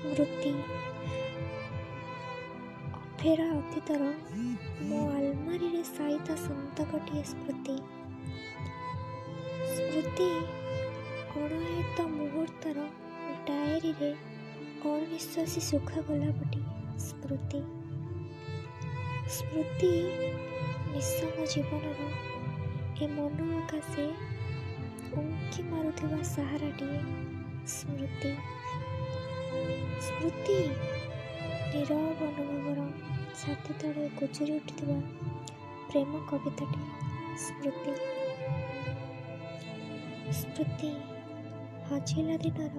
ସ୍ମୃତି ଅଫେରା ଅତୀତର ମୋ ଆଲମାରିରେ ସାଇତା ସନ୍ତକଟିଏ ସ୍ମୃତି। ସ୍ମୃତି ଅଣଆୟତ୍ତ ମୁହୂର୍ତ୍ତର ଡାଏରୀରେ ଅଣନିଶ୍ୱାସୀ ଶୁଖା ଗୋଲାପଟିଏ ସ୍ମୃତି। ସ୍ମୃତି ନିଃସଙ୍ଗ ଜୀବନର ଏ ମନ ଆକାଶେ ଉଙ୍କି ମାରୁଥିବା ସାହାରାଟିଏ ସ୍ମୃତି। ସ୍ମୃତି ନୀରବ ଅନୁଭବର ଛାତି ତଳେ ଗୁଜୁରି ଉଠୁଥିବା ପ୍ରେମ କବିତାଟିଏ ସ୍ମୃତି। ସ୍ମୃତି ହଜିଲା ଦିନର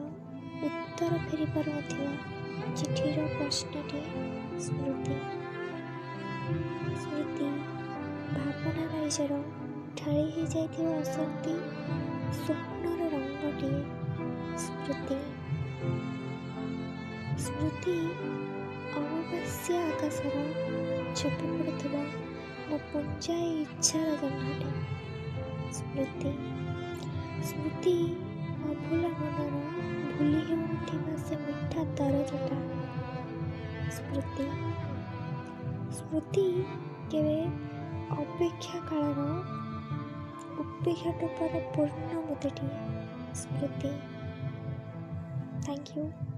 ଉତ୍ତର ଫେରି ପାରୁନଥିବା ଚିଠିର ପ୍ରଶ୍ନଟିଏ ସ୍ମୃତି। ସ୍ମୃତି ଭାବନା ରାଇଜର ଢାଳି ହେଇଯାଇଥିବା ଅଶାନ୍ତି ସ୍ୱପ୍ନର ରଙ୍ଗଟିଏ ସ୍ମୃତି। ସ୍ମୃତି ଅମାବାସ୍ୟା ଆକାଶର ଛପି ପଡ଼ୁଥିବା ମୋ ପୁଞ୍ଜାଏ ଇଚ୍ଛାର ଜହ୍ନଟେ ସ୍ମୃତି। ସ୍ମୃତି ଅଭୁଲା ମନର ଭୁଲି ହେଉନଥିବା ସେ ମିଠା ଦରଜଟା ସ୍ମୃତି। ସ୍ମୃତି କେବେ ଅପେକ୍ଷା କାଳର ଉପେକ୍ଷା ଟୋପାର ପୂର୍ଣ୍ଣ ମୁଦିଟିଏ ସ୍ମୃତି। Thank you.